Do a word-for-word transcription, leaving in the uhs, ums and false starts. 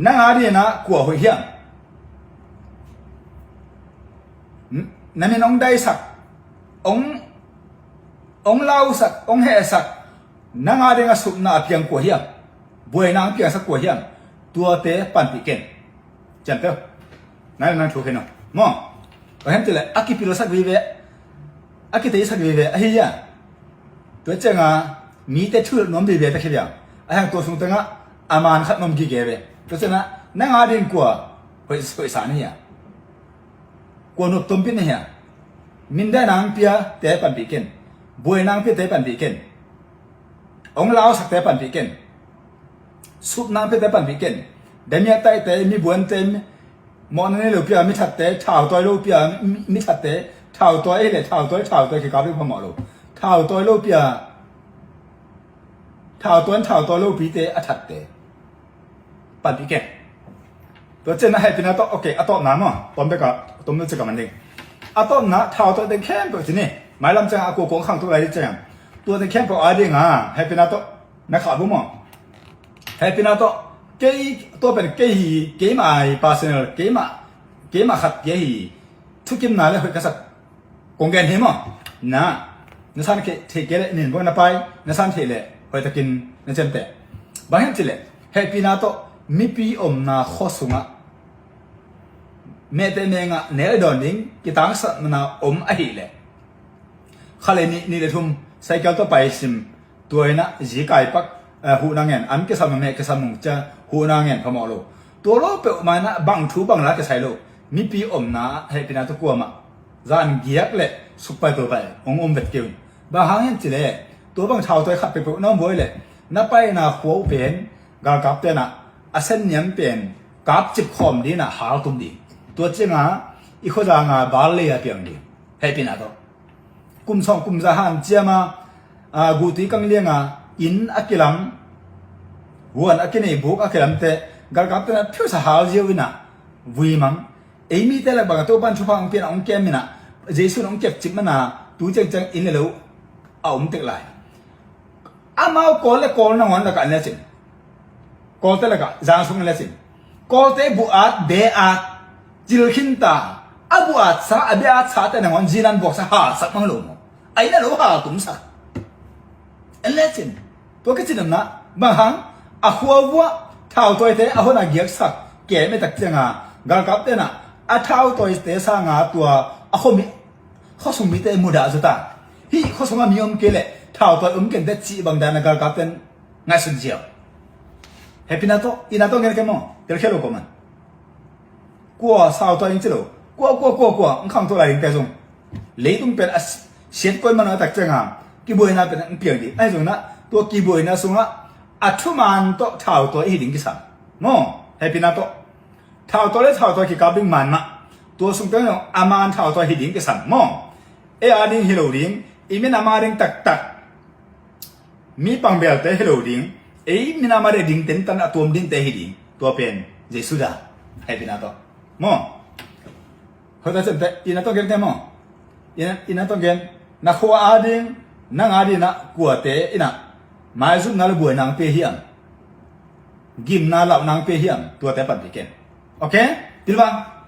Nang a dingin ah kua hoih hiam? Na min hong daisak, hong, hong lausak, hong hehsak, nang a dingin a supna a piang kua hiam? Buaina hong piangsak kua hiam? Tuate panpih ken. Ciampeu, nai le nang thu khen aw maw. Ahem cih leh a kipilsak vive, a kiteisak vive ahi hia? Tua ciangin mite thu nuam vive ta khit hiam? Ahi hang tua sung tengah a man khat nuam gige ve. Tua ciangin nang a dingin kua hoih, hoihsa na hia? Kua nop tompih na hia? Mindaina hong piate panpih ken. Buaina hong piate panpih ken. Hong lausakte panpih ken. Supna hong piate panpih ken. Damiah taihte, mi buante, mawhna nei lo pia mi thatte, thautawi lo pia mi, mi thatte, thautawi ahih leh thautawi, thautawi kikap ding phamawh lo. Thautawi lo pia, thautawi, thautawi lo pite a thatte panpih ken. Tua ciangin a hehpihna tawh, okay, a tawpna maw, tawm bek a, tawm bek cik a man ding. A tawpna thautawi teng khempeuh ci ni. Mailam ciangin a kua kua hong khangto lai ding ciangin tua teng khempeuh a dingin hehpihna tawh na khah bu maw. Hehpihna tawh, kei, tua pen kei hi, keimah hi, personal, keimah, keimah khat kei hi. Thukimna le hoih ka sak kong gen hi maw? Na, na san theih kei leh nin buang na pai, na san theih leh hoihtakin na ciamteh. Bang hiam cih leh hehpihna tawh mipi omna khua sungah mehteh mengah nel dawn ding kitangsapna om ahih leh, kha le nih, nih le thum cycle tawh pai sim, tua in ah zi kai pak, eh, huhna ngen, an kisam a meh kisam nung cia huhna ngen phamawh lo. Tua lo peuhmah in ah bang thu bang la kisai lo. Mipi omna ah hehpihna tawh kuamah zan giak le sukpai topai hong om vet kei un. Bang hang hiam cih leh tua bang thautawi khat peuhpeuh na om buai leh na paina khua uh pen galkapte in ah a senniam pen kapcip khawm ding in ah hal tum ding. Tua ciangin i khuazang a bal lei a piang ding. Hehpihna tawh kum sawm kum za hanciam a, a, guhtui kang liang a, inn a kilam, huan a kinei, buk a kilamte galkapte in ah phiusa hal ziau in ah vui mang. Ei mite lak bang a Topa'n thupha hong pia in ah hong kem in ah, Jesu in hong kepcip man a tu ciangciang inn le lo a om tek lai. Amau Kawl le Kawl nangawn lakah en lecin, Kawlte lakah zang sung en lecin, Kawlte buh at, be at, cil khinta, a buh at sa, a be at sate nangawn zinan buaksa halsak mang lo maw? A inn a lo haltumsak. En lecin, tua kici nopna bang hang? A khua vuah thautawite a hon a giaksak kem e tak ciangin galkapte in ah a thautawite sangin tua a khuami, khuasung mite mudah zaw ta. Hih khuasung a mi om kei leh thautawi om kei inteh cih bang dan a galkapte in ngaihsun ziau. Hehpihna tawh, inn a tawh gen kei maw, telkhia lo kua man. Kua sautawi in ci lo. Kua, kua, kua, kua hong khangto lai dingte zong leitung pen a si-, siat koi man a tak ciangin kibuaina pen hong piang ding. Ahi zongin ah tua kibuaina sungah a thuman tawh thautawi hi ding kisam maw. Hehpihna tawh thautawi le thautawi kikap ding man mah. Tua sung teng zong a man thautawi hi ding kisam maw. Ei a ding hi lo ding, i minam a ding taktak, mi pangbelte hi lo ding, ei minam a ding ding tentan a tuam dingte hi ding. Tua pen Jesu dan. Hehpihna tawh maw. Hoih ta ciamteh, inn a tawh gen te maw. Inn a, inn a tawh gen. Na khua a ding, nang a dingin ah kuate in ah maizumna le buaina hong pia hiam? Gimna lauhna hong pia hiam? Tuate panpih ken. Okay? Pilvang.